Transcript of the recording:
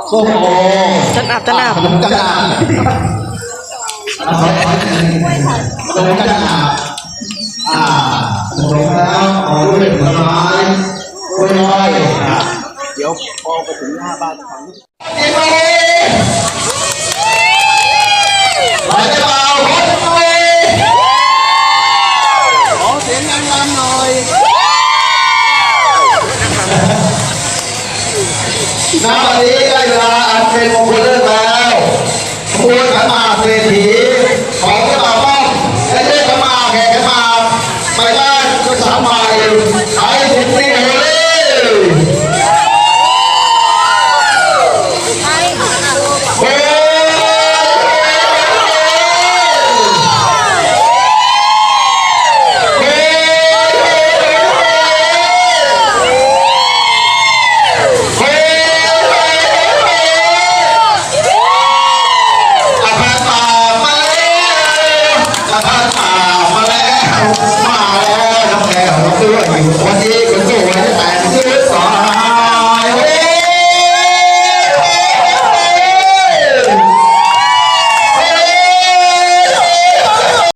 ໂອ້ໂຫ ຈັນອາບ ຈັນອາບ ຂະໜົມຈັນອາບ ຂະໜົມຈັນອາບ ອ່າ ຂະໜົມແລ້ວ ເອົາດ້ວຍຜົນໄມ້ ດ້ວຍອ້ອຍ ດຽວພໍໄປເຖິງໜ້າບ້ານ ຂໍສຽງດັງໆໜ່ອຍ. ນະ ບັດນີ້ໄດ້ເວລາອັນເປັນມົງຄົນເລີກແລ້ວ ຂະບວນຂັນໝາກເສດຖີ ຂອງເຈົ້າ